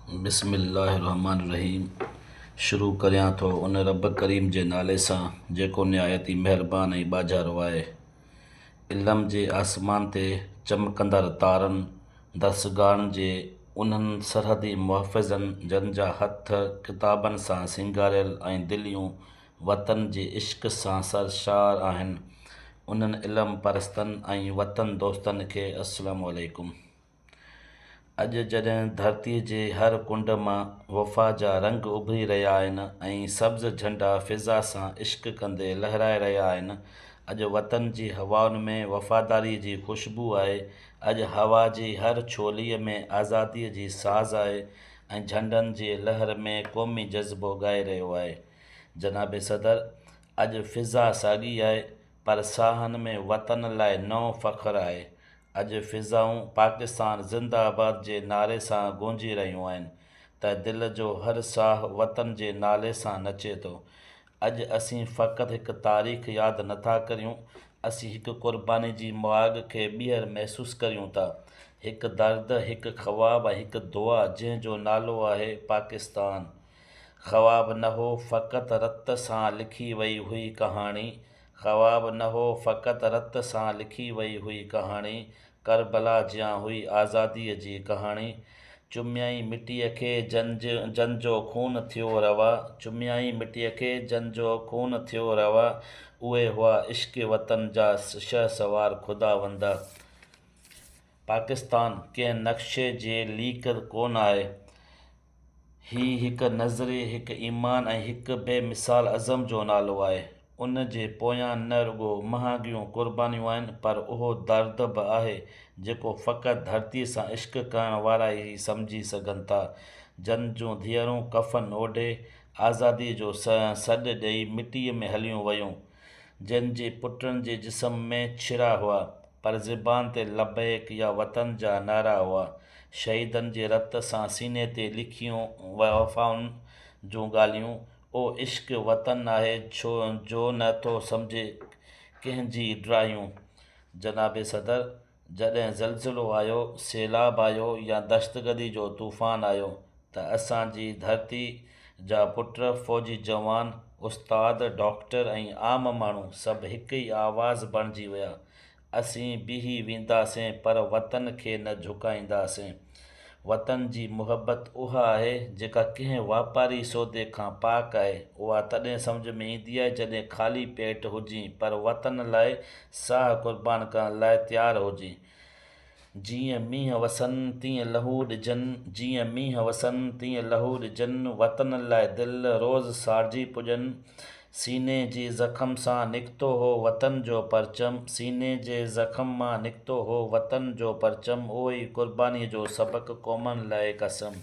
بسم الله الرحمٰن الرحيم شروع ڪريان ٿو ان رب ڪريم جي نالي سان جيڪو نهايت ئي مهربان ۽ ٻاجهارو آهي. علم جي آسمان تي چمڪندڙ تارن، درسگاهن جي انهن سرحدي محافظن جن جا هٿ ڪتابن سان سينگاريل ۽ دليون وطن جي عشق سان سرشار آهن، انهن علم پرستن ۽ وطن دوستن کي السلام عليڪم. اڄ جڏهن ڌرتيء جي هر ڪنڊ مان وفا جا رنگ اڀري رهيا آهن ۽ سبز جهنڊا فضا سان عشق ڪندي لهرائي رهيا آهن، اڄ وطن جي هوائن ۾ وفاداريء جي خوشبو آهي، اڄ هوا جي هر ڇوليء ۾ آزاديء جي ساز آهي ۽ جهنڊن جي لهر ۾ قومي جذبو ڳائي رهيو آهي. جناب صدر! اڄ فضا ساڳي آهي، پر ساهن ۾ وطن لاء نئون فخر آهي. اڄ فضائون پاڪستان زنده آباد جي نعري سان گونجي رهيون آهن ته دل جو هر ساهه وطن جي نالي سان نچي ٿو. اڄ اسين فقط هڪ تاريخ ياد نه ٿا ڪريون، اسين هڪ قرباني جي مهاڳ کي ٻيهر محسوس ڪريون ٿا. هڪ درد، هڪ خواب ۽ هڪ دعا جنهن جو نالو آهي پاڪستان. خواب نه هو فقط رت سان لکي وئي هئي ڪهاڻي، خواب نه هو فقط رت سان لکي وئي هئي ڪهاڻي، ڪربلا جيان هئي آزاديء جي ڪهاڻي. چميائين مٽيء کي جن جن جو خون ٿيو روا، چميائين مٽيء کي جن جو خون ٿيو روا، اهي هئا عشق وطن جا شهسوار خداوندا. پاڪستان ڪنهن نقشي جي ليڪ ڪونه آهي. هي هڪ نظريي، هڪ ايمان ۽ هڪ بي مثال عزم جو نالو آهي. ان جي پويان نه رڳو مهانگيون قربانيون آهن، پر اهو درد به آهي، جيڪو فقط ڌرتيء سان عشق ڪرڻ وارا ئي سمجهي سگهن ٿا. جن جون ڌيئرون ڪفن اوڍي، آزاديء جو سڏ ڏئي مٽيء ۾ هليون ويون. جن جي پٽن جي جسم ۾ ڇرا هئا، پر زبان تي لبيڪ يا وطن جا نعرا هئا. شهيدن جي رت سان سيني تي لکيون وفائن جون ڳالهيون، او عشق وطن آهي ڇو جو نه ٿو سمجهي ڪنهن جي ڊراهيون. جناب صدر! جڏهن زلزلو آيو، سيلاب آيو يا دهشتگردي جو طوفان آيو ته اسان جي ڌرتي جا پٽ، فوجي جوان، استاد، ڊاڪٽر ۽ عام ماڻهو سڀ هڪ ئي آواز بڻجي ويا. اسين بيهي وينداسين پر وطن کي نه جهڪائينداسين. وطن جي محبت اها آهي جيڪا ڪنهن واپاري سودي کان پاڪ آهي. اها تڏهن سمجهه ۾ ايندي آهي جڏهن خالي پيٽ هجين پر وطن لاء ساهه قربان ڪرڻ لاء تيار هجين. جيئن مينهن وسن تيئن لهو ڏجن، جيئن مينهن وسن تيئن لهو ڏجن، وطن لاء دل روز ساڙجي پڄن، سيني جي زخم سان نڪتو هو وطن جو پرچم، سيني جي زخم مان نڪتو هو وطن جو پرچم، اهو ئي قربانيء جو سبق قومن لاء قسم.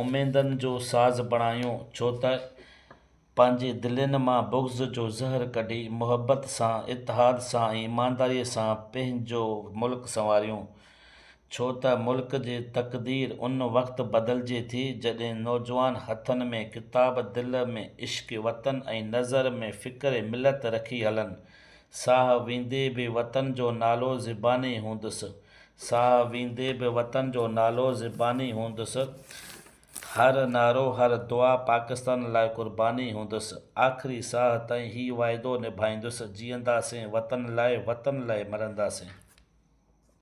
اميدن جو ساز بڻايون، ڇو ته. پنهنجي دلين مان بغض جو زهر ڪڍي محبت سان، اتحاد سان ۽ ايمانداريء سان پنهنجو ملڪ سنواريون. ڇو ته ملڪ جي تقدير ان وقت بدلجي ٿي، جڏهن نوجوان هٿن ۾ ڪتاب، دل ۾ عشق وطن ۽ نظر ۾ فڪر ملت رکي هلن. ساهه ويندي به وطن جو نالو زباني هوندس. ساهه ويندي به وطن جو نالو زباني هوندس. هر نعرو هر دعا پاڪستان لاء قرباني هوندس آخري ساهه تائين هي واعدو نڀائيندس جيئنداسين وطن لاء وطن لاء مرنداسين.